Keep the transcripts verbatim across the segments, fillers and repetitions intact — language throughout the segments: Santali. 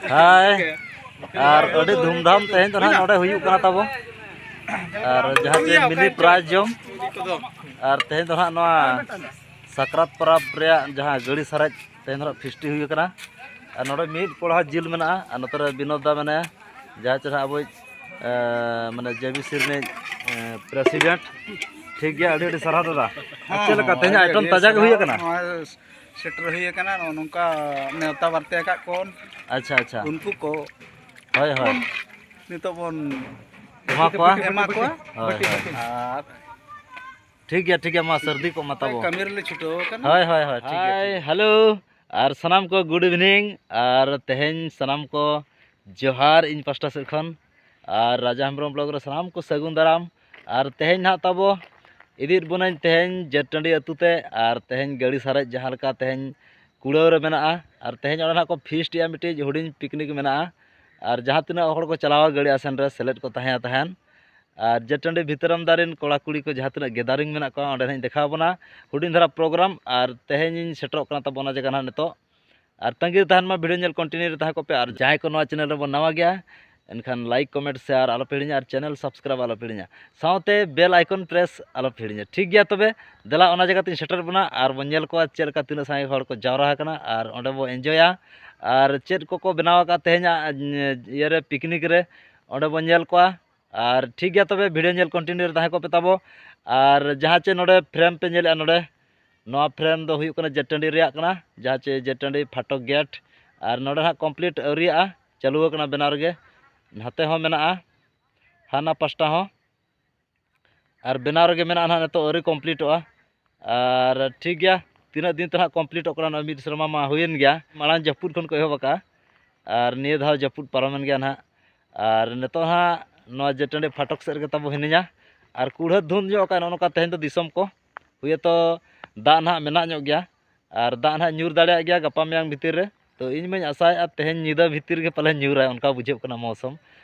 ᱦᱟᱭ᱾ ᱟᱨ ᱟᱹᱰᱤ ᱫᱷᱩᱢᱫᱷᱟᱢ ᱛᱮᱦᱮᱧ ᱫᱚ ᱱᱟᱦᱟᱜ ᱱᱚᱰᱮ ᱦᱩᱭᱩᱜ ᱠᱟᱱᱟ ᱛᱟᱵᱚ᱾ ᱟᱨ ᱡᱟᱦᱟᱸ ᱪᱮ ᱢᱤᱱᱤ ᱯᱨᱟᱭᱤᱡᱽ ᱡᱚᱢ᱾ ᱟᱨ ᱛᱮᱦᱮᱧ ᱫᱚ ᱱᱟᱦᱟᱜ ᱱᱚᱣᱟ ᱥᱟᱠᱨᱟᱛ ᱯᱚᱨᱚᱵᱽ ᱨᱮᱭᱟᱜ ᱡᱟᱦᱟᱸ ᱜᱟᱹᱲᱤ ᱥᱟᱨᱮᱡ ᱛᱮᱦᱮᱧ ᱫᱚ ᱱᱟᱦᱟᱜ ᱯᱷᱤᱥᱴᱤ ᱦᱩᱭ ᱟᱠᱟᱱᱟ᱾ ᱟᱨ ᱱᱚᱰᱮ ᱢᱤᱫ ᱠᱚᱲᱟ ᱡᱤᱞ ᱢᱮᱱᱟᱜᱼᱟ, ᱟᱨ ᱱᱚᱛᱮ ᱨᱮ ᱵᱤᱱᱳᱫ ᱫᱟ ᱢᱮᱱᱟᱭᱟ, ᱡᱟᱦᱟᱸᱭ ᱪᱮ ᱱᱟᱦᱟᱜ ᱟᱵᱚᱭᱤᱡ, ᱮ, ᱢᱟᱱᱮ ᱡᱮ ᱵᱤ ᱥᱤ ᱨᱤᱱᱤᱡ, ᱮ, ᱯᱨᱮᱥᱤᱰᱮᱱᱴ᱾ ᱴᱷᱤᱠ ᱜᱮᱭᱟ, ᱟᱹᱰᱤ ᱟᱹᱰᱤ ᱥᱟᱨᱦᱟᱣ ᱫᱟᱫᱟ᱾ ᱟᱨ ᱪᱮᱫ ᱞᱮᱠᱟ ᱛᱮᱦᱮᱧ ᱟᱭᱴᱮᱢ ᱛᱟᱡᱟ ᱜᱮ ᱦᱩᱭ ᱟᱠᱟᱱᱟ? ᱱᱚᱜᱼᱚᱭ ᱥᱮᱴᱮᱨ ᱦᱩᱭ ᱟᱠᱟᱱᱟ, ᱱᱚᱜᱼᱚ ᱱᱚᱝᱠᱟ ᱱᱮᱣᱛᱟ ᱵᱟᱨᱛᱮ ᱟᱠᱟᱫ ᱠᱚ᱾ ᱟᱪᱪᱷᱟ, ᱟᱪᱪᱷᱟ᱾ ᱩᱱᱠᱩ ᱠᱚ ᱦᱳᱭ, ᱦᱳᱭ᱾ ᱱᱤᱛᱚᱜ ᱵᱚᱱ ᱮᱢᱟ ᱠᱚᱣᱟ? ᱮᱢᱟ ᱠᱚᱣᱟ᱾ ᱦᱳᱭ, ᱦᱳᱭ᱾ ᱟᱨ ᱴᱷᱤᱠ ᱜᱮᱭᱟ, ᱴᱷᱤᱠ ᱜᱮᱭᱟ, ᱢᱟ ᱥᱟᱹᱨᱫᱤ ᱠᱚᱜ ᱢᱟ ᱛᱟᱵᱚ᱾ ᱠᱟᱹᱢᱤ ᱨᱮᱞᱮ ᱪᱷᱩᱴᱟᱹᱣ ᱟᱠᱟᱱᱟ᱾ ᱦᱳᱭ, ᱦᱳᱭ, ᱦᱳᱭ, ᱴᱷᱤᱠ ᱜᱮᱭᱟ, ᱦᱟᱭ, ᱴᱷᱤᱠ ᱜᱮᱭᱟ᱾ ᱦᱮᱞᱳ, ᱟᱨ ᱥᱟᱱᱟᱢ ᱠᱚ good evening, ᱟᱨ ᱛᱮᱦᱮᱧ ᱥᱟᱱᱟᱢ ᱠᱚ ᱡᱚᱦᱟᱨ ᱤᱧ ᱯᱟᱥᱴᱟ ᱥᱮᱫ ᱠᱷᱚᱱ, ᱟᱨ ᱨᱟᱡᱟ ᱦᱮᱢᱵᱨᱚᱢ ᱵᱞᱚᱜ ᱨᱮ ᱥᱟᱱᱟᱢ ᱠᱚ ᱥᱟᱹᱜᱩᱱ ᱫᱟᱨᱟᱢ᱾ ᱟᱨ ᱛᱮᱦᱮᱧ ᱱᱟᱦᱟᱜ ᱛᱟᱵᱚ ᱤᱫᱤᱭᱮᱫ ᱵᱚᱱᱟᱹᱧ ᱛᱮᱦᱮᱧ ᱡᱮᱴ ᱴᱟᱺᱰᱤ ᱟᱹᱛᱩ ᱛᱮ, ᱟᱨ ᱛᱮᱦᱮᱧ ᱜᱟᱹᱲᱤ ᱥᱟᱨᱮᱡ ᱡᱟᱦᱟᱸ ᱞᱮᱠᱟ ᱛᱮᱦᱮᱧ ᱠᱩᱲᱟᱹᱣ ᱨᱮ ᱢᱮᱱᱟᱜᱼᱟ, ᱟᱨ ᱛᱮᱦᱮᱧ ᱚᱸᱰᱮ ᱱᱟᱦᱟᱜ ᱠᱚ ᱯᱷᱤᱥᱴ ᱮᱜᱼᱟ, ᱢᱤᱫᱴᱤᱡ ᱦᱩᱰᱤᱧ ᱯᱤᱠᱱᱤᱠ ᱢᱮᱱᱟᱜᱼᱟ᱾ ᱟᱨ ᱡᱟᱦᱟᱸ ᱛᱤᱱᱟᱹᱜ ᱦᱚᱲ ᱠᱚ ᱪᱟᱞᱟᱣᱟ ᱜᱟᱹᱲᱤ ᱟᱥᱮᱱ ᱨᱮ ᱥᱮᱞᱮᱫ ᱠᱚ ᱛᱟᱦᱮᱸ ᱛᱟᱦᱮᱱ, ᱟᱨ ᱡᱮᱴ ᱴᱟᱺᱰᱤ ᱵᱷᱤᱛᱟᱹᱨᱟᱢᱫᱟ ᱨᱮᱱ ᱠᱚᱲᱟ ᱠᱩᱲᱤ ᱠᱚ ᱡᱟᱦᱟᱸ ᱛᱤᱱᱟᱹᱜ ᱜᱮᱫᱟᱨᱤᱝ ᱢᱮᱱᱟᱜ ᱠᱚᱣᱟ, ᱚᱸᱰᱮ ᱱᱟᱦᱟᱜ ᱤᱧ ᱫᱮᱠᱷᱟᱣ ᱵᱚᱱᱟ ᱦᱩᱰᱤᱧ ᱫᱷᱟᱨᱟ ᱯᱨᱳᱜᱨᱟᱢ᱾ ᱟᱨ ᱛᱮᱦᱮᱧ ᱤᱧ ᱥᱮᱴᱮᱨᱚᱜ ᱠᱟᱱᱟ ᱛᱟᱵᱚ ᱚᱱᱟ ᱡᱟᱭᱜᱟ ᱱᱟᱦᱟᱜ ᱱᱤᱛᱚᱜ᱾ ᱟᱨ ᱛᱟᱺᱜᱤ ᱨᱮ ᱛᱟᱦᱮᱱ ᱢᱟ, ᱵᱷᱤᱰᱤᱭᱳ ᱧᱮᱞ ᱠᱚᱱᱴᱤᱱᱤᱭᱩ ᱨᱮ ᱛᱟᱦᱮᱸ ᱠᱚᱜ ᱯᱮ᱾ ᱟᱨ ᱡᱟᱦᱟᱸᱭ ᱠᱚ ᱱᱚᱣᱟ ᱪᱮᱱᱮᱞ ᱨᱮᱵᱚᱱ ᱱᱟᱣᱟ ᱜᱮᱭᱟ, ᱮᱱᱠᱷᱟᱱ ᱞᱟᱭᱤᱠ, ᱠᱚᱢᱮᱱᱴ, ᱥᱮᱭᱟᱨ ᱟᱞᱚ ᱯᱮ ᱦᱤᱲᱤᱧᱟ, ᱟᱨ ᱪᱮᱱᱮᱞ ᱥᱟᱵᱥᱠᱨᱟᱭᱤᱵᱽ ᱟᱞᱚ ᱯᱮ ᱦᱤᱲᱤᱧᱟ, ᱥᱟᱶᱛᱮ ᱵᱮᱞ ᱟᱭᱠᱚᱱ ᱯᱨᱮᱥ ᱟᱞᱚ ᱯᱮ ᱦᱤᱲᱤᱧᱟ᱾ ᱴᱷᱤᱠ ᱜᱮᱭᱟ, ᱛᱚᱵᱮ ᱫᱮᱞᱟ ᱚᱱᱟ ᱡᱟᱭᱜᱟ ᱛᱤᱧ ᱥᱮᱴᱮᱨ ᱵᱚᱱᱟ ᱟᱨ ᱵᱚᱱ ᱧᱮᱞ ᱠᱚᱣᱟ ᱪᱮᱫ ᱞᱮᱠᱟ ᱛᱤᱱᱟᱹᱜ ᱥᱟᱸᱜᱮ ᱦᱚᱲ ᱠᱚ ᱡᱟᱣᱨᱟ ᱟᱠᱟᱱᱟ ᱟᱨ ᱚᱸᱰᱮ ᱵᱚ ᱮᱱᱡᱚᱭᱟ᱾ ᱟᱨ ᱪᱮᱫ ᱠᱚᱠᱚ ᱵᱮᱱᱟᱣ ᱟᱠᱟᱫ ᱛᱮᱦᱮᱧᱟᱜ, ᱤᱭᱟᱹᱨᱮ, ᱯᱤᱠᱱᱤᱠ ᱨᱮ, ᱚᱸᱰᱮ ᱵᱚᱱ ᱧᱮᱞ ᱠᱚᱣᱟ᱾ ᱟᱨ ᱴᱷᱤᱠ ᱜᱮᱭᱟ, ᱛᱚᱵᱮ ᱵᱷᱤᱰᱤᱭᱳ ᱧᱮᱞ ᱠᱚᱱᱴᱤᱱᱤᱭᱩ ᱨᱮ ᱛᱟᱦᱮᱸ ᱠᱚᱜ ᱯᱮ ᱛᱟᱵᱚ᱾ ᱟᱨ ᱡᱟᱦᱟᱸ ᱪᱮ ᱱᱚᱰᱮ ᱯᱷᱨᱮᱢ ᱯᱮ ᱧᱮᱞᱮᱫᱼᱟ, ᱱᱚᱰᱮ ᱱᱚᱣᱟ ᱯᱷᱨᱮᱢ ᱫᱚ ᱦᱩᱭᱩᱜ ᱠᱟᱱᱟ ᱡᱮᱴ ᱴᱟᱺᱰᱤ ᱨᱮᱭᱟᱜ ᱠᱟᱱᱟ, ᱡᱟᱦᱟᱸ ᱪᱮ ᱡᱮᱴ ᱴᱟᱺᱰᱤ ᱯᱷᱟᱴᱚᱠ ᱜᱮᱴ᱾ ᱟᱨ ᱱᱚᱰᱮ ᱦᱟᱸᱜ ᱠᱚᱢᱯᱞᱤᱴ ᱟᱹᱣᱨᱤᱭᱟᱜᱼᱟ, ᱪᱟᱹᱞᱩ ᱟᱠᱟᱱᱟ ᱵᱮᱱᱟᱣ ᱨᱮᱜᱮ᱾ ᱱᱟᱛᱮ ᱦᱚᱸ ᱢᱮᱱᱟᱜᱼᱟ, ᱦᱟᱱᱟ ᱯᱟᱥᱴᱟ ᱦᱚᱸ᱾ ᱟᱨ ᱵᱮᱱᱟᱣ ᱨᱮᱜᱮ ᱢᱮᱱᱟᱜᱼᱟ ᱱᱟᱦᱟᱜ, ᱱᱤᱛᱚᱜ ᱟᱹᱣᱨᱤ ᱠᱚᱢᱯᱞᱤᱴᱚᱜᱼᱟ᱾ ᱟᱨ ᱴᱷᱤᱠ ᱜᱮᱭᱟ, ᱛᱤᱱᱟᱹᱜ ᱫᱤᱱ ᱛᱮ ᱱᱟᱦᱟᱜ ᱠᱚᱢᱯᱞᱤᱴᱚᱜ ᱠᱟᱱᱟ, ᱱᱚᱜᱼᱚᱭ ᱢᱤᱫ ᱥᱮᱨᱢᱟ ᱢᱟ ᱦᱩᱭᱮᱱ ᱜᱮᱭᱟ, ᱢᱟᱲᱟᱝ ᱡᱟᱹᱯᱩᱫ ᱠᱷᱚᱱ ᱠᱚ ᱮᱦᱚᱵ ᱟᱠᱟᱫᱼᱟ᱾ ᱟᱨ ᱱᱤᱭᱟᱹ ᱫᱷᱟᱣ ᱡᱟᱹᱯᱩᱫ ᱯᱟᱨᱚᱢᱮᱱ ᱜᱮᱭᱟ ᱱᱟᱦᱟᱜ᱾ ᱟᱨ ᱱᱤᱛᱚᱜ ᱦᱟᱸᱜ ᱱᱚᱣᱟ ᱡᱮᱴ ᱴᱟᱺᱰᱤ ᱯᱷᱟᱴᱚᱠ ᱥᱮᱫ ᱨᱮᱜᱮ ᱛᱟᱵᱚ ᱦᱤᱱᱟᱹᱧᱟ᱾ ᱟᱨ ᱠᱩᱲᱦᱟᱹ ᱫᱷᱩᱸᱫ ᱧᱚᱜ ᱟᱠᱟᱫ ᱱᱚᱜᱼᱚ ᱱᱚᱝᱠᱟ ᱛᱮᱦᱮᱧ ᱫᱚ ᱫᱤᱥᱚᱢ ᱠᱚ, ᱦᱩᱭᱛᱚ ᱫᱟᱜ ᱱᱟᱦᱟᱜ ᱢᱮᱱᱟᱜ ᱧᱚᱜ ᱜᱮᱭᱟ᱾ ᱟᱨ ᱫᱟᱜ ᱱᱟᱦᱟᱜ ᱧᱩᱨ ᱫᱟᱲᱮᱭᱟᱜ ᱜᱮᱭᱟ ᱜᱟᱯᱟ ᱢᱮᱭᱟᱝ ᱵᱷᱤᱛᱤᱨ ᱨᱮ᱾ ᱛᱚ ᱤᱧ ᱢᱟᱧ ᱟᱥᱟᱭᱮᱫᱼᱟ ᱛᱮᱦᱮᱧ ᱧᱤᱫᱟᱹ ᱵᱷᱤᱛᱤᱨ ᱜᱮ ᱯᱟᱞᱮ ᱧᱩᱨᱟᱭ, ᱚᱱᱠᱟ ᱵᱩᱡᱷᱟᱹᱜ ᱠᱟᱱᱟ ᱢᱳᱥᱚᱢ᱾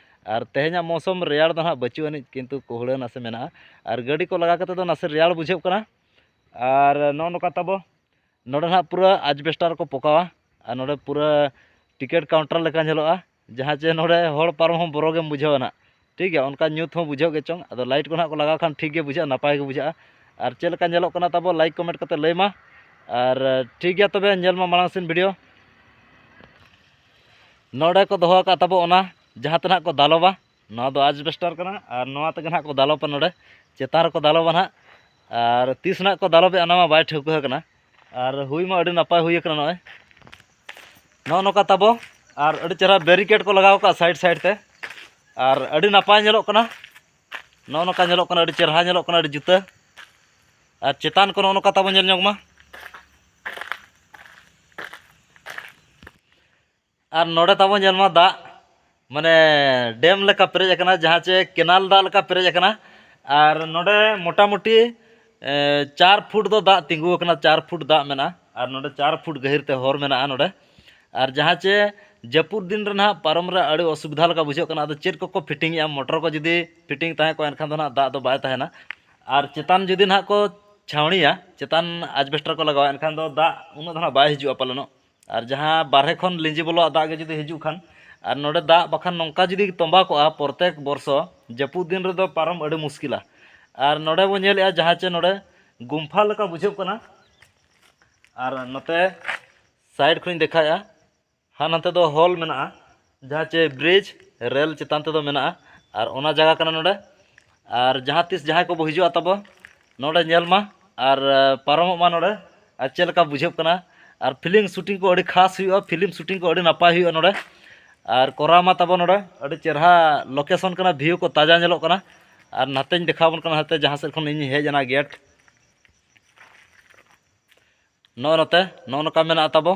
ᱟᱨ ᱛᱮᱦᱮᱧᱟᱜ ᱢᱳᱥᱚᱢ ᱨᱮᱭᱟᱲ ᱫᱚ ᱱᱟᱦᱟᱜ ᱵᱟᱹᱪᱩᱜ ᱟᱹᱱᱤᱡ, ᱠᱤᱱᱛᱩ ᱠᱩᱦᱲᱟᱹ ᱱᱟᱥᱮ ᱢᱮᱱᱟᱜᱼᱟ᱾ ᱟᱨ ᱜᱟᱹᱰᱤ ᱠᱚ ᱞᱟᱜᱟ ᱠᱟᱛᱮ ᱫᱚ ᱱᱟᱥᱮ ᱨᱮᱭᱟᱲ ᱵᱩᱡᱷᱟᱹᱜ ᱠᱟᱱᱟ᱾ ᱟᱨ ᱱᱚᱜᱼᱚ ᱱᱚᱝᱠᱟ ᱛᱟᱵᱚ ᱱᱚᱰᱮ ᱱᱟᱦᱟᱜ ᱯᱩᱨᱟᱹ ᱟᱡᱽᱵᱮᱥᱴᱟᱨ ᱠᱚ ᱯᱚᱠᱟᱣᱟ᱾ ᱟᱨ ᱱᱚᱰᱮ ᱯᱩᱨᱟᱹ ᱴᱤᱠᱤᱴ ᱠᱟᱣᱩᱱᱴᱟᱨ ᱞᱮᱠᱟ ᱧᱮᱞᱚᱜᱼᱟ, ᱡᱟᱦᱟᱸ ᱪᱮ ᱱᱚᱰᱮ ᱦᱚᱲ ᱯᱟᱨᱚᱢ ᱦᱚᱸ ᱵᱚᱨᱚ ᱜᱮᱢ ᱵᱩᱡᱷᱟᱹᱣᱟ ᱱᱟᱦᱟᱜ᱾ ᱴᱷᱤᱠ ᱜᱮᱭᱟ, ᱚᱱᱠᱟ ᱧᱩᱛ ᱦᱚᱸ ᱵᱩᱡᱷᱟᱹᱜ ᱜᱮ ᱪᱚᱝ, ᱟᱫᱚ ᱞᱟᱭᱤᱴ ᱠᱚ ᱱᱟᱦᱟᱜ ᱠᱚ ᱞᱟᱜᱟᱣ ᱠᱷᱟᱱ ᱴᱷᱤᱠ ᱜᱮ ᱵᱩᱡᱷᱟᱹᱜᱼᱟ, ᱱᱟᱯᱟᱭ ᱜᱮ ᱵᱩᱡᱷᱟᱹᱜᱼᱟ᱾ ᱟᱨ ᱪᱮᱫ ᱞᱮᱠᱟ ᱧᱮᱞᱚᱜ ᱠᱟᱱᱟ ᱛᱟᱵᱚ, ᱞᱟᱭᱤᱠ ᱠᱚᱢᱮᱱᱴ ᱠᱟᱛᱮ ᱞᱟᱹᱭ ᱢᱟ᱾ ᱟᱨ ᱴᱷᱤᱠ ᱜᱮᱭᱟ, ᱛᱚᱵᱮ ᱧᱮᱞ ᱢᱟ ᱢᱟᱲᱟᱝ ᱥᱮᱱ ᱵᱷᱤᱰᱤᱭᱳ᱾ ᱱᱚᱰᱮ ᱠᱚ ᱫᱚᱦᱚ ᱟᱠᱟᱫ ᱛᱟᱵᱚ ᱚᱱᱟ ᱡᱟᱦᱟᱸ ᱛᱮ ᱱᱟᱦᱟᱜ ᱠᱚ ᱫᱟᱞᱚᱵᱟ, ᱱᱚᱣᱟ ᱫᱚ ᱟᱡᱽᱵᱮᱥᱴᱟᱨ ᱠᱟᱱᱟ, ᱟᱨ ᱱᱚᱣᱟ ᱛᱮᱜᱮ ᱱᱟᱦᱟᱜ ᱠᱚ ᱫᱟᱞᱚᱵᱟ ᱱᱚᱰᱮ, ᱪᱮᱛᱟᱱ ᱨᱮᱠᱚ ᱫᱟᱞᱚᱵᱟ ᱱᱟᱦᱟᱜ᱾ ᱟᱨ ᱛᱤᱥ ᱱᱟᱦᱟᱜ ᱠᱚ ᱫᱟᱞᱚᱵᱮᱜᱼᱟ, ᱚᱱᱟ ᱢᱟ ᱵᱟᱭ ᱴᱷᱟᱹᱣᱠᱟᱹ ᱟᱠᱟᱱᱟ᱾ ᱟᱨ ᱦᱩᱭ ᱢᱟ ᱟᱹᱰᱤ ᱱᱟᱯᱟᱭ ᱦᱩᱭ ᱟᱠᱟᱱᱟ᱾ ᱱᱚᱜᱼᱚᱭ ᱱᱚᱜᱼᱚ ᱱᱚᱝᱠᱟ ᱛᱟᱵᱚ, ᱟᱨ ᱟᱹᱰᱤ ᱪᱮᱦᱨᱟ ᱵᱮᱨᱤᱠᱮᱰ ᱠᱚ ᱞᱟᱜᱟᱣ ᱠᱟᱜᱼᱟ ᱥᱟᱭᱤᱰ ᱥᱟᱭᱤᱰ ᱛᱮ, ᱟᱨ ᱟᱹᱰᱤ ᱱᱟᱯᱟᱭ ᱧᱮᱞᱚᱜ ᱠᱟᱱᱟ᱾ ᱱᱚᱜᱼᱚ ᱱᱚᱝᱠᱟ ᱧᱮᱞᱚᱜ ᱠᱟᱱᱟ, ᱟᱹᱰᱤ ᱪᱮᱦᱨᱟ ᱧᱮᱞᱚᱜ ᱠᱟᱱᱟ, ᱟᱹᱰᱤ ᱡᱩᱛᱟᱹ᱾ ᱟᱨ ᱪᱮᱛᱟᱱ ᱠᱚ ᱱᱚᱜᱼᱚ ᱱᱚᱝᱠᱟ ᱛᱟᱵᱚ ᱧᱮᱞ ᱧᱚᱜ ᱢᱟ᱾ ᱟᱨ ᱱᱚᱰᱮ ᱛᱟᱵᱚ ᱧᱮᱞ ᱢᱟ, ᱫᱟᱜ ᱢᱟᱱᱮ ᱰᱮᱢ ᱞᱮᱠᱟ ᱯᱮᱨᱮᱡ ᱟᱠᱟᱱᱟ, ᱡᱟᱦᱟᱸ ᱪᱮ ᱠᱮᱱᱟᱞ ᱫᱟᱜ ᱞᱮᱠᱟ ᱯᱮᱨᱮᱡ ᱟᱠᱟᱱᱟ᱾ ᱟᱨ ᱱᱚᱰᱮ ᱢᱚᱴᱟᱢᱩᱴᱤ, ᱮ, ᱪᱟᱨ ᱯᱷᱩᱴ ᱫᱚ ᱫᱟᱜ ᱛᱤᱸᱜᱩ ᱟᱠᱟᱱᱟ, ᱪᱟᱨ ᱯᱷᱩᱴ ᱫᱟᱜ ᱢᱮᱱᱟᱜᱼᱟ᱾ ᱟᱨ ᱱᱚᱰᱮ ᱪᱟᱨ ᱯᱷᱩᱴ ᱜᱟᱹᱦᱤᱨ ᱛᱮ ᱦᱚᱨ ᱢᱮᱱᱟᱜᱼᱟ ᱱᱚᱰᱮ᱾ ᱟᱨ ᱡᱟᱦᱟᱸ ᱪᱮ ᱡᱟᱹᱯᱩᱫ ᱫᱤᱱ ᱨᱮ ᱱᱟᱦᱟᱜ ᱯᱟᱨᱚᱢ ᱨᱮ ᱟᱹᱰᱤ ᱚᱥᱩᱵᱤᱫᱷᱟ ᱞᱮᱠᱟ ᱵᱩᱡᱷᱟᱹᱜ ᱠᱟᱱᱟ᱾ ᱟᱫᱚ ᱪᱮᱫ ᱠᱚᱠᱚ ᱯᱷᱤᱴᱤᱝ ᱮᱜᱼᱟ, ᱢᱚᱴᱚᱨ ᱠᱚ ᱡᱩᱫᱤ ᱯᱷᱤᱴᱤᱝ ᱛᱟᱦᱮᱸ ᱠᱚᱜᱼᱟ, ᱮᱱᱠᱷᱟᱱ ᱫᱚ ᱱᱟᱦᱟᱜ ᱫᱟᱜ ᱫᱚ ᱵᱟᱭ ᱛᱟᱦᱮᱱᱟ᱾ ᱟᱨ ᱪᱮᱛᱟᱱ ᱡᱩᱫᱤ ᱱᱟᱦᱟᱜ ᱠᱚ ᱪᱷᱟᱣᱱᱤᱭᱟ, ᱪᱮᱛᱟᱱ ᱟᱡᱽᱵᱮᱥᱴᱟᱨ ᱠᱚ ᱞᱟᱜᱟᱣᱟ, ᱮᱱᱠᱷᱟᱱ ᱫᱚ ᱫᱟᱜ ᱩᱱᱟᱹᱜ ᱫᱚ ᱱᱟᱦᱟᱜ ᱵᱟᱭ ᱦᱤᱡᱩᱜᱼᱟ ᱯᱟᱞᱮᱱᱚᱜ᱾ ᱟᱨ ᱡᱟᱦᱟᱸ ᱵᱟᱨᱦᱮ ᱠᱷᱚᱱ ᱞᱤᱸᱡᱤ ᱵᱚᱞᱚᱜᱼᱟ ᱫᱟᱜ ᱜᱮ ᱡᱩᱫᱤ ᱦᱤᱡᱩᱜ ᱠᱷᱟᱱ, ᱟᱨ ᱱᱚᱰᱮ ᱫᱟᱜ ᱵᱟᱠᱷᱟᱱ ᱱᱚᱝᱠᱟ ᱡᱩᱫᱤ ᱛᱚᱸᱵᱟ ᱠᱚᱜᱼᱟ ᱯᱨᱚᱛᱮᱠ ᱵᱚᱨᱥᱚ ᱡᱟᱹᱯᱩᱫ ᱫᱤᱱ ᱨᱮᱫᱚ ᱯᱟᱨᱚᱢ ᱟᱹᱰᱤ ᱢᱩᱥᱠᱤᱞᱟ᱾ ᱟᱨ ᱱᱚᱰᱮ ᱵᱚᱱ ᱧᱮᱞᱮᱜᱼᱟ ᱡᱟᱦᱟᱸ ᱪᱮ ᱱᱚᱰᱮ ᱜᱩᱢᱯᱷᱟ ᱞᱮᱠᱟ ᱵᱩᱡᱷᱟᱹᱜ ᱠᱟᱱᱟ᱾ ᱟᱨ ᱱᱚᱛᱮ ᱥᱟᱭᱤᱰ ᱠᱷᱚᱱᱤᱧ ᱫᱮᱠᱷᱟᱣᱮᱫᱼᱟ, ᱦᱟᱸ ᱱᱟᱛᱮ ᱫᱚ ᱦᱚᱞ ᱢᱮᱱᱟᱜᱼᱟ, ᱡᱟᱦᱟᱸ ᱪᱮ ᱵᱨᱤᱡᱽ ᱨᱮᱞ ᱪᱮᱛᱟᱱ ᱛᱮᱫᱚ ᱢᱮᱱᱟᱜᱼᱟ᱾ ᱟᱨ ᱚᱱᱟ ᱡᱟᱭᱜᱟ ᱠᱟᱱᱟ ᱱᱚᱰᱮ᱾ ᱟᱨ ᱡᱟᱦᱟᱸ ᱛᱤᱥ ᱡᱟᱦᱟᱸᱭ ᱠᱚᱵᱚ ᱦᱤᱡᱩᱜᱼᱟ ᱛᱟᱵᱚ, ᱱᱚᱰᱮ ᱧᱮᱞ ᱢᱟ ᱟᱨ, ᱟᱨ ᱯᱟᱨᱚᱢᱚᱜ ᱢᱟ ᱱᱚᱰᱮ᱾ ᱟᱨ ᱪᱮᱫ ᱞᱮᱠᱟ ᱵᱩᱡᱷᱟᱹᱜ ᱠᱟᱱᱟ, ᱟᱨ ᱯᱷᱤᱞᱢ ᱥᱩᱴᱤᱝ ᱠᱚ ᱟᱹᱰᱤ ᱠᱷᱟᱥ ᱦᱩᱭᱩᱜᱼᱟ, ᱯᱷᱤᱞᱢ ᱥᱩᱴᱤᱝ ᱠᱚ ᱟᱹᱰᱤ ᱱᱟᱯᱟᱭ ᱦᱩᱭᱩᱜᱼᱟ ᱱᱚᱰᱮ᱾ ᱟᱨ ᱠᱚᱨᱟᱣ ᱢᱟ ᱛᱟᱵᱚ ᱱᱚᱰᱮ, ᱟᱹᱰᱤ ᱪᱮᱨᱦᱟ ᱞᱳᱠᱮᱥᱚᱱ ᱠᱟᱱᱟ, ᱵᱷᱤᱭᱩ ᱠᱚ ᱛᱟᱡᱟ ᱧᱮᱞᱚᱜ ᱠᱟᱱᱟ᱾ ᱟᱨ ᱱᱟᱛᱮᱧ ᱫᱮᱠᱷᱟᱣ ᱟᱵᱚᱱ ᱠᱟᱱᱟ, ᱱᱟᱛᱮ ᱡᱟᱦᱟᱸ ᱥᱮᱫ ᱠᱷᱚᱱ ᱤᱧ ᱦᱮᱡ ᱮᱱᱟ ᱜᱮᱴ, ᱱᱚᱜᱼᱚ ᱱᱚᱛᱮ ᱱᱚᱜᱼᱚ ᱱᱚᱝᱠᱟ ᱢᱮᱱᱟᱜᱼᱟ ᱛᱟᱵᱚ᱾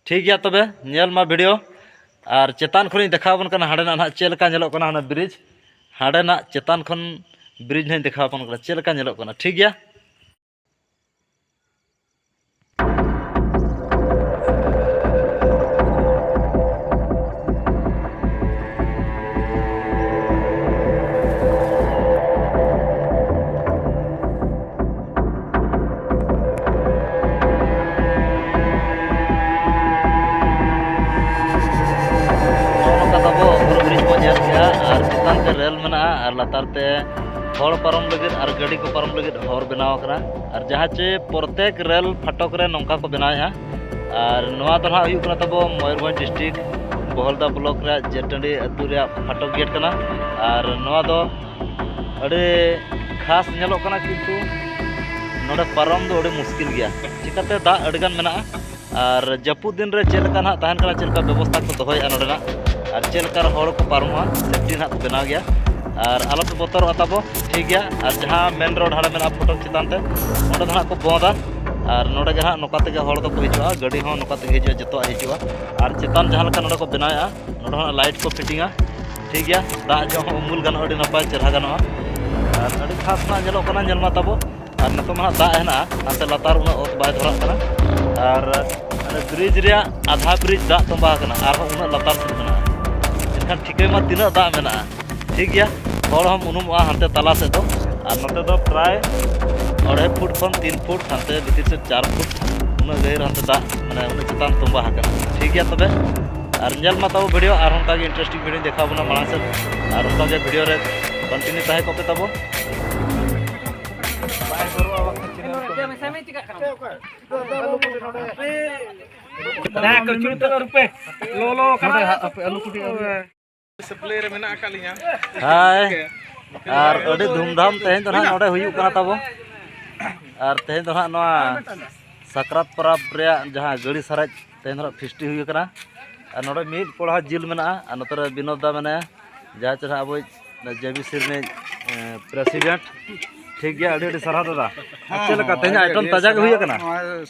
ᱴᱷᱤᱠ ᱜᱮᱭᱟ, ᱛᱚᱵᱮ ᱧᱮᱞ ᱢᱟ ᱵᱷᱤᱰᱤᱭᱳ᱾ ᱟᱨ ᱪᱮᱛᱟᱱ ᱠᱷᱚᱱᱤᱧ ᱫᱮᱠᱷᱟᱣ ᱟᱵᱚᱱ ᱠᱟᱱᱟ ᱦᱟᱸᱰᱮᱱᱟᱜ ᱱᱟᱦᱟᱜ ᱪᱮᱫ ᱞᱮᱠᱟ ᱧᱮᱞᱚᱜ ᱠᱟᱱᱟ ᱦᱟᱱᱟ ᱵᱨᱤᱡᱽ᱾ ᱦᱟᱸᱰᱮᱱᱟᱜ ᱪᱮᱛᱟᱱ ᱠᱷᱚᱱ ᱵᱨᱤᱡᱽ ᱱᱟᱦᱟᱜ ᱤᱧ ᱫᱮᱠᱷᱟᱣ ᱟᱵᱚᱱ ᱠᱟᱱᱟ ᱪᱮᱫ ᱞᱮᱠᱟ ᱧᱮᱞᱚᱜ ᱠᱟᱱᱟ᱾ ᱴᱷᱤᱠ ᱜᱮᱭᱟ᱾ ᱛᱮ ᱦᱚᱲ ᱯᱟᱨᱚᱢ ᱞᱟᱹᱜᱤᱫ ᱟᱨ ᱜᱟᱹᱰᱤ ᱠᱚ ᱯᱟᱨᱚᱢ ᱞᱟᱹᱜᱤᱫ ᱦᱚᱨ ᱵᱮᱱᱟᱣ ᱟᱠᱟᱱᱟ᱾ ᱟᱨ ᱡᱟᱦᱟᱸ ᱪᱮ ᱯᱨᱚᱛᱮᱠ ᱨᱮᱞ ᱯᱷᱟᱴᱚᱠ ᱨᱮ ᱱᱚᱝᱠᱟ ᱠᱚ ᱵᱮᱱᱟᱣᱮᱫᱼᱟ᱾ ᱟᱨ ᱱᱚᱣᱟ ᱫᱚ ᱱᱟᱦᱟᱜ ᱦᱩᱭᱩᱜ ᱠᱟᱱᱟ ᱛᱟᱵᱚ ᱢᱚᱭᱩᱨᱵᱷᱚᱸᱡᱽ ᱰᱤᱥᱴᱨᱤᱠᱴ ᱵᱚᱦᱚᱞᱫᱟ ᱵᱞᱚᱠ ᱨᱮᱭᱟᱜ ᱡᱮᱴᱟᱹᱰᱤ ᱟᱹᱛᱩ ᱨᱮᱭᱟᱜ ᱯᱷᱟᱴᱚᱠ ᱜᱮᱴ ᱠᱟᱱᱟ᱾ ᱟᱨ ᱱᱚᱣᱟ ᱫᱚ ᱟᱹᱰᱤ ᱠᱷᱟᱥ ᱧᱮᱞᱚᱜ ᱠᱟᱱᱟ, ᱠᱤᱱᱛᱩ ᱱᱚᱰᱮ ᱯᱟᱨᱚᱢ ᱫᱚ ᱟᱹᱰᱤ ᱢᱩᱥᱠᱤᱞ ᱜᱮᱭᱟ, ᱪᱤᱠᱟᱹᱛᱮ ᱫᱟᱜ ᱟᱹᱰᱤᱜᱟᱱ ᱢᱮᱱᱟᱜᱼᱟ᱾ ᱟᱨ ᱡᱟᱹᱯᱩᱫ ᱫᱤᱱ ᱨᱮ ᱪᱮᱫ ᱞᱮᱠᱟ ᱱᱟᱦᱟᱜ ᱛᱟᱦᱮᱱ ᱠᱟᱱᱟ, ᱪᱮᱫ ᱞᱮᱠᱟ ᱵᱮᱵᱚᱥᱛᱷᱟ ᱠᱚ ᱫᱚᱦᱚᱭᱮᱫᱼᱟ ᱱᱚᱰᱮᱱᱟᱜ, ᱟᱨ ᱪᱮᱫ ᱞᱮᱠᱟ ᱨᱮ ᱦᱚᱲ ᱠᱚ ᱯᱟᱨᱚᱢᱚᱜᱼᱟ, ᱥᱮᱯᱴᱤ ᱱᱟᱦᱟᱜ ᱠᱚ ᱵᱮᱱᱟᱣ ᱜᱮᱭᱟ᱾ ᱟᱨ ᱟᱞᱚᱯᱮ ᱵᱚᱛᱚᱨᱚᱜᱼᱟ ᱛᱟᱵᱚ, ᱴᱷᱤᱠ ᱜᱮᱭᱟ᱾ ᱟᱨ ᱡᱟᱦᱟᱸ ᱢᱮᱱ ᱨᱳᱰ ᱦᱟᱸᱰᱮ ᱢᱮᱱᱟᱜᱼᱟ ᱯᱷᱚᱴᱚᱠ ᱪᱮᱛᱟᱱ ᱛᱮ, ᱚᱸᱰᱮ ᱫᱚ ᱱᱟᱦᱟᱜ ᱠᱚ ᱵᱚᱸᱫᱟ᱾ ᱟᱨ ᱱᱚᱰᱮ ᱜᱮ ᱱᱟᱦᱟᱜ ᱱᱚᱝᱠᱟ ᱛᱮᱜᱮ ᱦᱚᱲ ᱫᱚᱠᱚ ᱦᱤᱡᱩᱜᱼᱟ, ᱜᱟᱹᱰᱤ ᱦᱚᱸ ᱱᱚᱝᱠᱟ ᱛᱮᱜᱮ ᱦᱤᱡᱩᱜᱼᱟ, ᱡᱚᱛᱚᱣᱟᱜ ᱦᱤᱡᱩᱜᱼᱟ᱾ ᱟᱨ ᱪᱮᱛᱟᱱ ᱡᱟᱦᱟᱸ ᱞᱮᱠᱟ ᱱᱚᱰᱮ ᱠᱚ ᱵᱮᱱᱟᱣᱮᱫᱼᱟ, ᱱᱚᱰᱮ ᱦᱚᱸ ᱞᱟᱭᱤᱴ ᱠᱚ ᱯᱷᱤᱴᱤᱝᱟ, ᱴᱷᱤᱠ ᱜᱮᱭᱟ᱾ ᱫᱟᱜ ᱡᱚᱜ ᱦᱚᱸ ᱩᱢᱩᱞ ᱜᱟᱱᱚᱜᱼᱟ, ᱟᱹᱰᱤ ᱱᱟᱯᱟᱭ ᱪᱮᱦᱨᱟ ᱜᱟᱱᱚᱜᱼᱟ᱾ ᱟᱨ ᱟᱹᱰᱤ ᱠᱷᱟᱥ ᱱᱟᱜ ᱧᱮᱞᱚᱜ ᱠᱟᱱᱟ, ᱧᱮᱞ ᱢᱟ ᱛᱟᱵᱚ᱾ ᱟᱨ ᱱᱤᱛᱚᱜ ᱢᱟ ᱦᱟᱸᱜ ᱫᱟᱜ ᱦᱮᱱᱟᱜᱼᱟ, ᱦᱟᱱᱛᱮ ᱞᱟᱛᱟᱨ ᱩᱱᱟᱹᱜ ᱚᱛ ᱵᱟᱭ ᱫᱷᱚᱨᱟᱜ ᱠᱟᱱᱟ᱾ ᱟᱨ ᱚᱱᱮ ᱵᱨᱤᱡᱽ ᱨᱮᱭᱟᱜ ᱟᱫᱷᱟ ᱵᱨᱤᱡᱽ ᱫᱟᱜ ᱛᱚᱸᱵᱟ ᱟᱠᱟᱱᱟ, ᱟᱨᱦᱚᱸ ᱩᱱᱟᱹᱜ ᱞᱟᱛᱟᱨ ᱥᱮᱫ ᱢᱮᱱᱟᱜᱼᱟ᱾ ᱮᱱᱠᱷᱟᱱ ᱴᱷᱤᱠᱟᱹᱭ ᱢᱟ ᱛᱤᱱᱟᱹᱜ ᱫᱟᱜ ᱢᱮᱱᱟᱜᱼᱟ, ᱴᱷᱤᱠ ᱜᱮᱭᱟ᱾ ᱦᱚᱲ ᱦᱚᱸᱢ ᱩᱱᱩᱢᱚᱜᱼᱟ ᱦᱟᱱᱛᱮ ᱛᱟᱞᱟ ᱥᱮᱫ ᱫᱚ᱾ ᱟᱨ ᱱᱚᱛᱮ ᱫᱚ ᱯᱨᱟᱭ ᱟᱹᱲᱟᱹᱭ ᱯᱷᱩᱴ ᱠᱷᱚᱱ ᱛᱤᱱ ᱯᱷᱩᱴ, ᱦᱟᱱᱛᱮ ᱵᱷᱤᱛᱤᱨ ᱥᱮᱫ ᱪᱟᱨ ᱯᱷᱩᱴ, ᱩᱱᱟᱹᱜ ᱜᱟᱹᱦᱤᱨ ᱦᱟᱱᱛᱮ ᱫᱟᱜ, ᱢᱟᱱᱮ ᱩᱱᱟᱹᱜ ᱪᱮᱛᱟᱱ ᱛᱚᱸᱵᱟ ᱟᱠᱟᱱᱟ, ᱴᱷᱤᱠ ᱜᱮᱭᱟ᱾ ᱛᱚᱵᱮ ᱟᱨ ᱧᱮᱞ ᱢᱟ ᱛᱟᱵᱚ ᱵᱷᱤᱰᱤᱭᱳ, ᱟᱨ ᱚᱱᱠᱟᱜᱮ ᱤᱱᱴᱟᱨᱮᱥᱴᱤᱝ ᱵᱷᱤᱰᱤᱭᱳ ᱫᱮᱠᱷᱟᱣ ᱵᱚᱱᱟ ᱢᱟᱲᱟᱝ ᱥᱮᱫ᱾ ᱟᱨ ᱚᱱᱠᱟᱜᱮ ᱵᱷᱤᱰᱤᱭᱳ ᱨᱮ ᱠᱚᱱᱴᱤᱱᱤᱭᱩ ᱛᱟᱦᱮᱸ ᱠᱚᱜ ᱯᱮ ᱛᱟᱵᱚ᱾ ᱥᱟᱯᱞᱟᱭ ᱨᱮ ᱢᱮᱱᱟᱜ ᱟᱠᱟᱫ ᱞᱤᱧᱟ᱾ ᱦᱟᱭ᱾ ᱟᱨ ᱟᱹᱰᱤ ᱫᱷᱩᱢᱫᱷᱟᱢ ᱛᱮᱦᱮᱧ ᱫᱚ ᱱᱟᱦᱟᱜ ᱱᱚᱰᱮ ᱦᱩᱭᱩᱜ ᱠᱟᱱᱟ ᱛᱟᱵᱚ᱾ ᱟᱨ ᱛᱮᱦᱮᱧ ᱫᱚ ᱱᱟᱦᱟᱜ ᱱᱚᱣᱟ ᱥᱟᱠᱨᱟᱛ ᱯᱚᱨᱚᱵᱽ ᱨᱮᱭᱟᱜ ᱡᱟᱦᱟᱸ ᱜᱟᱹᱲᱤ ᱥᱟᱨᱮᱡ ᱛᱮᱦᱮᱧ ᱫᱚ ᱱᱟᱦᱟᱜ ᱯᱷᱤᱥᱴᱤ ᱦᱩᱭ ᱟᱠᱟᱱᱟ᱾ ᱟᱨ ᱱᱚᱰᱮ ᱢᱤᱫ ᱠᱚᱲᱦᱟ ᱡᱤᱞ ᱢᱮᱱᱟᱜᱼᱟ, ᱟᱨ ᱱᱚᱛᱮ ᱨᱮ ᱵᱤᱱᱳᱫ ᱫᱟ ᱢᱮᱱᱟᱭᱟ, ᱡᱟᱦᱟᱸᱭ ᱪᱮ ᱱᱟᱦᱟᱜ ᱟᱵᱚᱭᱤᱡ ᱡᱮ ᱵᱤ ᱥᱤ ᱨᱤᱱᱤᱡ, ᱮ, ᱯᱨᱮᱥᱤᱰᱮᱱᱴ᱾ ᱴᱷᱤᱠ ᱜᱮᱭᱟ, ᱟᱹᱰᱤ ᱟᱹᱰᱤ ᱥᱟᱨᱦᱟᱣ ᱫᱟᱫᱟ᱾ ᱟᱨ ᱪᱮᱫ ᱞᱮᱠᱟ ᱛᱮᱦᱮᱧᱟᱜ ᱟᱭᱴᱮᱢ ᱛᱟᱡᱟ ᱜᱮ ᱦᱩᱭ ᱟᱠᱟᱱᱟ? ᱱᱚᱜᱼᱚᱭ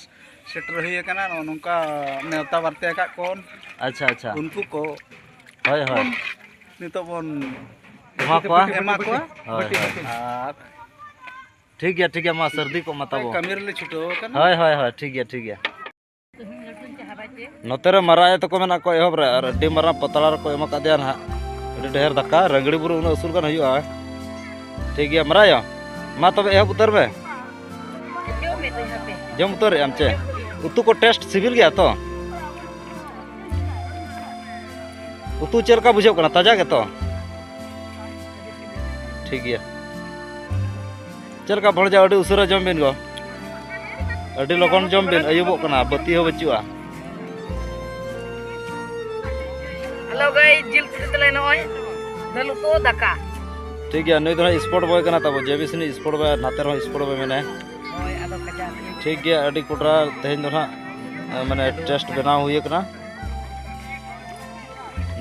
ᱥᱮᱴᱮᱨ ᱦᱩᱭ ᱟᱠᱟᱱᱟ, ᱱᱚᱜᱼᱚ ᱱᱚᱝᱠᱟ ᱱᱮᱣᱛᱟ ᱵᱟᱨᱛᱮ ᱟᱠᱟᱫ ᱠᱚ ᱟᱪᱪᱷᱟ, ᱟᱪᱪᱷᱟ᱾ ᱩᱱᱠᱩ ᱠᱚ ᱦᱳᱭ, ᱦᱳᱭ᱾ ᱵᱚᱱ ᱱᱤᱛᱚᱜ ᱵᱚᱱ ᱮᱢᱟ ᱠᱚᱣᱟ? ᱮᱢᱟ ᱠᱚᱣᱟ᱾ ᱦᱳᱭ, ᱦᱳᱭ᱾ ᱟᱨ ᱴᱷᱤᱠ ᱜᱮᱭᱟ, ᱴᱷᱤᱠ ᱜᱮᱭᱟ, ᱢᱟ ᱥᱟᱹᱨᱫᱤ ᱠᱚᱜ ᱢᱟ ᱛᱟᱵᱚ᱾ ᱠᱟᱹᱢᱤ ᱨᱮᱞᱮ ᱪᱷᱩᱴᱟᱹᱣ ᱟᱠᱟᱱᱟ᱾ ᱦᱳᱭ, ᱦᱳᱭ, ᱦᱳᱭ, ᱴᱷᱤᱠ ᱜᱮᱭᱟ, ᱴᱷᱤᱠ ᱜᱮᱭᱟ᱾ ᱱᱚᱛᱮ ᱨᱮ ᱢᱟᱨᱟᱜ ᱟᱭᱳ ᱛᱟᱠᱚ ᱢᱮᱱᱟᱜ ᱠᱚᱣᱟ ᱮᱦᱚᱵ ᱨᱮ, ᱟᱨ ᱟᱹᱰᱤ ᱢᱟᱨᱟᱝ ᱯᱟᱛᱲᱟ ᱨᱮᱠᱚ ᱮᱢ ᱟᱠᱟᱫᱮᱭᱟ ᱱᱟᱦᱟᱜ᱾ ᱟᱹᱰᱤ ᱰᱷᱮᱨ ᱫᱟᱠᱟ, ᱨᱟᱹᱝᱜᱲᱤ ᱵᱩᱨᱩ ᱩᱱᱟᱹᱜ ᱩᱥᱩᱞ ᱜᱟᱱ ᱦᱩᱭᱩᱜᱼᱟ᱾ ᱴᱷᱤᱠ ᱜᱮᱭᱟ, ᱢᱟᱨᱟᱜ ᱟᱭᱳ, ᱢᱟ ᱛᱚᱵᱮ ᱮᱦᱚᱵ ᱩᱛᱟᱹᱨ ᱢᱮ᱾ ᱡᱚᱢ ᱢᱮ ᱫᱟᱹᱭ, ᱦᱟᱯᱮ᱾ ᱡᱚᱢ ᱩᱛᱟᱹᱨᱮᱜ ᱟᱢ ᱪᱮ? ᱩᱛᱩ ᱠᱚ ᱴᱮᱥᱴ ᱥᱤᱵᱤᱞ ᱜᱮᱭᱟ ᱛᱚ? ᱩᱛᱩ ᱪᱮᱫ ᱞᱮᱠᱟ ᱵᱩᱡᱷᱟᱹᱜ ᱠᱟᱱᱟ? ᱛᱟᱡᱟ ᱜᱮᱛᱚ? ᱴᱷᱤᱠ ᱜᱮᱭᱟ᱾ ᱪᱮᱫ ᱞᱮᱠᱟ ᱵᱷᱚᱲᱡᱟ? ᱟᱹᱰᱤ ᱩᱥᱟᱹᱨᱟ ᱡᱚᱢ ᱵᱤᱱ ᱜᱚ, ᱟᱹᱰᱤ ᱞᱚᱜᱚᱱ ᱡᱚᱢ ᱵᱤᱱ, ᱟᱹᱭᱩᱵᱚᱜ ᱠᱟᱱᱟ, ᱵᱟᱹᱛᱤ ᱦᱚᱸ ᱵᱟᱹᱪᱩᱜᱼᱟ᱾ ᱦᱮᱞᱳ ᱜᱟᱭ, ᱡᱤᱞ ᱯᱤᱴᱷᱟᱹ ᱛᱟᱞᱮ ᱱᱚᱜᱼᱚᱭ ᱫᱟᱹᱞ ᱩᱛᱩ, ᱫᱟᱠᱟ᱾ ᱴᱷᱤᱠ ᱜᱮᱭᱟ, ᱱᱩᱭ ᱫᱚ ᱦᱟᱸᱜ ᱥᱯᱳᱨᱴ ᱵᱚᱭ ᱠᱟᱱᱟ ᱛᱟᱵᱚ, ᱡᱮ ᱵᱤ ᱥᱤ ᱨᱤᱱᱤᱡ ᱥᱯᱳᱨᱴ ᱵᱚᱭ, ᱱᱟᱛᱮ ᱨᱮᱦᱚᱸ ᱥᱯᱳᱨᱴ ᱵᱚᱭ ᱢᱮᱱᱟᱭᱟ᱾ ᱦᱳᱭ, ᱟᱫᱚ ᱠᱟᱡᱟᱠ᱾ ᱴᱷᱤᱠ ᱜᱮᱭᱟ, ᱟᱹᱰᱤ ᱠᱚᱰᱨᱟ ᱛᱮᱦᱮᱧ ᱫᱚ ᱦᱟᱸᱜ, ᱢᱟᱱᱮ, ᱴᱮᱥᱴ ᱵᱮᱱᱟᱣ ᱦᱩᱭ ᱟᱠᱟᱱᱟ᱾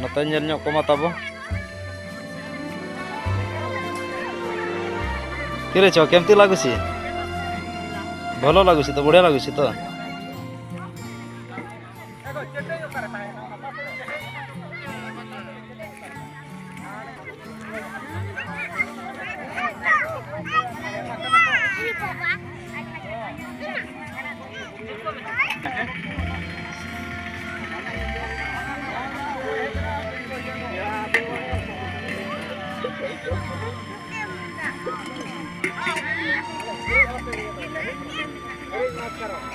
ᱱᱚᱛᱮ ᱧᱮᱞ ᱧᱚᱜ ᱠᱚᱢᱟ ᱛᱟᱵᱚ᱾ ᱛᱤᱨᱮ ᱪᱚ ᱠᱮᱢᱛᱤ ᱞᱟᱜᱩᱥᱤ? ᱵᱷᱚᱞᱚ ᱞᱟᱜᱩᱥᱤ ᱛᱚ, ᱵᱚᱲᱤᱭᱟ ᱞᱟᱜᱩᱥᱤ ᱛᱚ᱾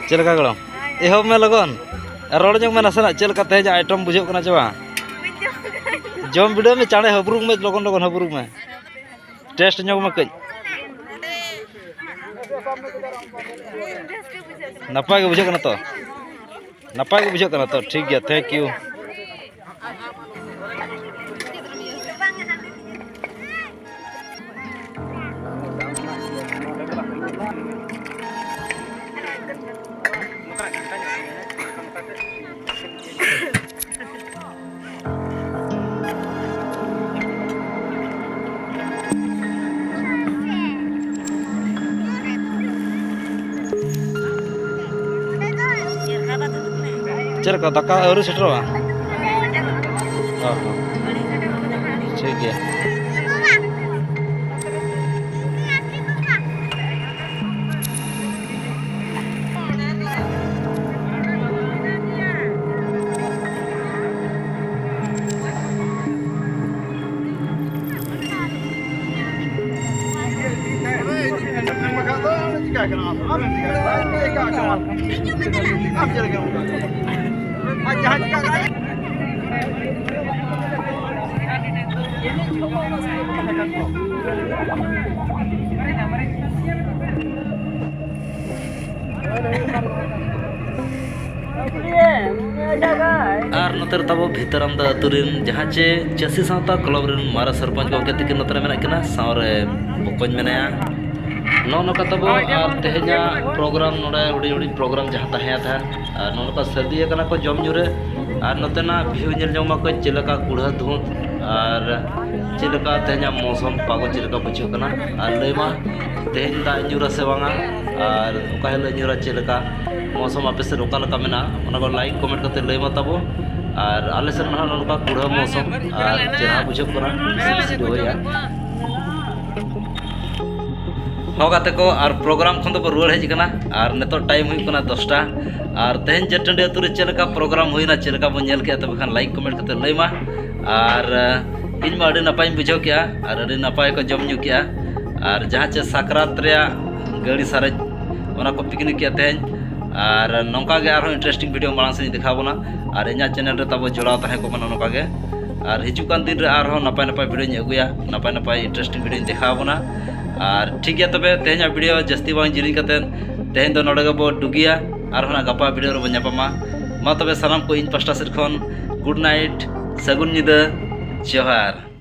ᱪᱮᱫ ᱞᱮᱠᱟ ᱜᱚᱲᱚᱢ? ᱮᱦᱚᱵ ᱢᱮ ᱞᱚᱜᱚᱱ᱾ ᱨᱚᱲ ᱧᱚᱜ ᱢᱮ ᱱᱟᱥᱮᱱᱟᱜ, ᱪᱮᱫ ᱞᱮᱠᱟ ᱛᱮᱦᱮᱧ ᱟᱭᱴᱮᱢ ᱵᱩᱡᱷᱟᱹᱜ ᱠᱟᱱᱟ ᱪᱮ ᱵᱟᱝ? ᱡᱚᱢ ᱵᱤᱰᱟᱹᱣ ᱢᱮ, ᱪᱟᱬᱮ ᱦᱟᱹᱵᱽᱨᱩᱜ ᱢᱮ, ᱞᱚᱜᱚᱱ ᱞᱚᱜᱚᱱ ᱦᱟᱹᱵᱽᱨᱩᱜ ᱢᱮ᱾ ᱴᱮᱥᱴ ᱧᱚᱜ ᱢᱮ ᱠᱟᱹᱡ᱾ ᱱᱟᱯᱟᱭ ᱜᱮ ᱵᱩᱡᱷᱟᱹᱜ ᱠᱟᱱᱟ ᱛᱚ? ᱱᱟᱯᱟᱭ ᱜᱮ ᱵᱩᱡᱷᱟᱹᱜ ᱠᱟᱱᱟ ᱛᱚ? ᱴᱷᱤᱠ ᱜᱮᱭᱟ, thank you᱾ ᱪᱮᱫ ᱞᱮᱠᱟ, ᱫᱟᱠᱟ ᱟᱹᱣᱨᱤ ᱥᱮᱴᱮᱨᱚᱜᱼᱟ? ᱚ ᱦᱚᱸ᱾ ᱴᱷᱤᱠ ᱜᱮᱭᱟ᱾ ᱟᱨ ᱱᱚᱛᱮ ᱨᱮ ᱛᱟᱵᱚ ᱵᱷᱤᱛᱟᱹᱨᱟᱢᱫᱟ ᱟᱹᱛᱩ ᱨᱮᱱ ᱡᱟᱦᱟᱸ ᱪᱮ ᱪᱟᱹᱥᱤ ᱥᱟᱶᱛᱟ ᱠᱞᱟᱵᱽ ᱨᱮᱱ ᱢᱟᱨᱟᱝ ᱥᱚᱨᱯᱚᱧᱪ ᱜᱚᱢᱠᱮ ᱛᱤᱠᱤᱱ ᱱᱚᱛᱮ ᱨᱮ ᱢᱮᱱᱟᱜ ᱠᱤᱱᱟ, ᱥᱟᱶᱨᱮ ᱵᱚᱠᱚᱧ ᱢᱮᱱᱟᱭᱟ᱾ ᱱᱚᱜᱼᱚ ᱱᱚᱝᱠᱟ ᱛᱟᱵᱚ ᱟᱨ ᱛᱮᱦᱮᱧᱟᱜ ᱯᱨᱳᱜᱨᱟᱢ ᱱᱚᱰᱮ ᱦᱩᱰᱤᱧ ᱦᱩᱰᱤᱧ ᱯᱨᱳᱜᱨᱟᱢ ᱡᱟᱦᱟᱸ ᱛᱟᱦᱮᱸ ᱛᱟᱦᱮᱸᱫ, ᱟᱨ ᱱᱚᱜᱼᱚ ᱱᱚᱝᱠᱟ ᱥᱟᱹᱨᱫᱤ ᱟᱠᱟᱱᱟ ᱠᱚ ᱡᱚᱢ ᱧᱩ ᱨᱮ᱾ ᱟᱨ ᱱᱚᱛᱮᱱᱟᱜ ᱵᱷᱤᱭᱩ ᱧᱮᱞ ᱡᱚᱝ ᱢᱟᱠᱚ ᱪᱮᱫ ᱞᱮᱠᱟ ᱠᱩᱲᱦᱟᱹ ᱫᱷᱩᱸᱛ, ᱟᱨ ᱪᱮᱫ ᱞᱮᱠᱟ ᱛᱮᱦᱮᱧᱟᱜ ᱢᱳᱥᱚᱢ ᱯᱟᱜᱚ ᱪᱮᱫ ᱞᱮᱠᱟ ᱵᱩᱡᱷᱟᱹᱜ ᱠᱟᱱᱟ᱾ ᱟᱨ ᱞᱟᱹᱭ ᱢᱟ ᱛᱮᱦᱮᱧ ᱫᱟᱜ ᱧᱩᱨᱟ ᱥᱮ ᱵᱟᱝᱟ, ᱟᱨ ᱚᱠᱟ ᱦᱤᱞᱳᱜ ᱧᱩᱨᱟ ᱪᱮᱫ ᱞᱮᱠᱟ, ᱢᱳᱥᱚᱢ ᱟᱯᱮ ᱥᱮᱫ ᱚᱠᱟ ᱞᱮᱠᱟ ᱢᱮᱱᱟᱜᱼᱟ, ᱚᱱᱟ ᱠᱚ ᱞᱟᱭᱤᱠ ᱠᱚᱢᱮᱱᱴ ᱠᱟᱛᱮ ᱞᱟᱹᱭ ᱢᱟ ᱛᱟᱵᱚ᱾ ᱟᱨ ᱟᱞᱮ ᱥᱮᱫ ᱢᱟ ᱱᱚᱜᱼᱚ ᱱᱚᱝᱠᱟ ᱠᱩᱲᱦᱟᱹ ᱢᱳᱥᱚᱢ ᱟᱨ ᱪᱮᱦᱨᱟ ᱵᱩᱡᱷᱟᱹᱜ ᱠᱟᱱᱟ, ᱵᱤᱥᱤ ᱵᱤᱥᱤ ᱫᱚ ᱦᱩᱭᱟ᱾ ᱦᱚᱸ ᱜᱟᱛᱮ ᱠᱚ, ᱟᱨ ᱯᱨᱳᱜᱨᱟᱢ ᱠᱷᱚᱱ ᱫᱚᱵᱚ ᱨᱩᱣᱟᱹᱲ ᱦᱮᱡ ᱟᱠᱟᱱᱟ᱾ ᱟᱨ ᱱᱤᱛᱚᱜ ᱴᱟᱭᱤᱢ ᱦᱩᱭᱩᱜ ᱠᱟᱱᱟ ᱫᱚᱥᱴᱟ᱾ ᱟᱨ ᱛᱮᱦᱮᱧ ᱡᱮᱴᱟᱺᱰᱤ ᱟᱹᱛᱩ ᱨᱮ ᱪᱮᱫ ᱞᱮᱠᱟ ᱯᱨᱳᱜᱨᱟᱢ ᱦᱩᱭᱱᱟ, ᱪᱮᱫ ᱞᱮᱠᱟ ᱵᱚᱱ ᱧᱮᱞ ᱠᱮᱜᱼᱟ, ᱛᱚᱵᱮ ᱠᱷᱟᱱ ᱞᱟᱭᱤᱠ ᱠᱚᱢᱮᱱᱴ ᱠᱟᱛᱮ ᱞᱟᱹᱭ ᱢᱟ᱾ ᱟᱨ ᱤᱧ ᱢᱟ ᱟᱹᱰᱤ ᱱᱟᱯᱟᱭᱤᱧ ᱵᱩᱡᱷᱟᱹᱣ ᱠᱮᱜᱼᱟ ᱟᱨ ᱟᱹᱰᱤ ᱱᱟᱯᱟᱭ ᱠᱚ ᱡᱚᱢ ᱧᱩ ᱠᱮᱜᱼᱟ᱾ ᱟᱨ ᱡᱟᱦᱟᱸ ᱪᱮ ᱥᱟᱠᱨᱟᱛ ᱨᱮᱭᱟᱜ ᱜᱟᱹᱲᱤ ᱥᱟᱨᱮᱡ, ᱚᱱᱟ ᱠᱚ ᱯᱤᱠᱱᱤᱠ ᱠᱮᱜᱼᱟ ᱛᱮᱦᱮᱧ᱾ ᱟᱨ ᱱᱚᱝᱠᱟ ᱜᱮ ᱟᱨᱦᱚᱸ ᱤᱱᱴᱟᱨᱮᱥᱴᱤᱝ ᱵᱷᱤᱰᱤᱭᱳ ᱢᱟᱲᱟᱝ ᱥᱮᱫ ᱤᱧ ᱫᱮᱠᱷᱟᱣ ᱵᱚᱱᱟ᱾ ᱟᱨ ᱤᱧᱟᱹᱜ ᱪᱮᱱᱮᱞ ᱨᱮ ᱛᱟᱵᱚ ᱡᱚᱲᱟᱣ ᱛᱟᱦᱮᱸ ᱠᱚᱜ ᱢᱟ ᱱᱚᱝᱠᱟ ᱜᱮ᱾ ᱟᱨ ᱦᱤᱡᱩᱜ ᱠᱟᱱ ᱫᱤᱱ ᱨᱮ ᱟᱨᱦᱚᱸ ᱱᱟᱯᱟᱭ ᱱᱟᱯᱟᱭ ᱵᱷᱤᱰᱤᱭᱳᱧ ᱟᱹᱜᱩᱭᱟ, ᱱᱟᱯᱟᱭ ᱱᱟᱯᱟᱭ ᱤᱱᱴᱟᱨᱮᱥᱴᱤᱝ ᱵᱷᱤᱰᱤᱭᱳᱧ ᱫᱮᱠᱷᱟᱣ ᱵᱚᱱᱟ᱾ ᱟᱨ ᱴᱷᱤᱠ ᱜᱮᱭᱟ, ᱛᱚᱵᱮ ᱛᱮᱦᱮᱧᱟᱜ ᱵᱷᱤᱰᱤᱭᱳ ᱡᱟᱹᱥᱛᱤ ᱵᱟᱝ ᱡᱤᱞᱤᱧ ᱠᱟᱛᱮ ᱛᱮᱦᱮᱧ ᱫᱚ ᱱᱚᱰᱮ ᱜᱮᱵᱚ ᱰᱩᱜᱤᱭᱟ᱾ ᱟᱨᱦᱚᱸ ᱱᱟᱜ ᱜᱟᱯᱟ ᱵᱷᱤᱰᱤᱭᱳ ᱨᱮᱵᱚ ᱧᱟᱯᱟᱢᱟ᱾ ᱢᱟ ᱛᱚᱵᱮ ᱥᱟᱱᱟᱢ ᱠᱚ ᱤᱧ ᱯᱟᱥᱴᱟ ᱥᱮᱫ ᱠᱷᱚᱱ ᱜᱩᱰ ᱱᱟᱭᱤᱴ, ᱥᱟᱹᱜᱩᱱ ᱧᱤᱫᱟᱹ, ᱡᱚᱦᱟᱨ᱾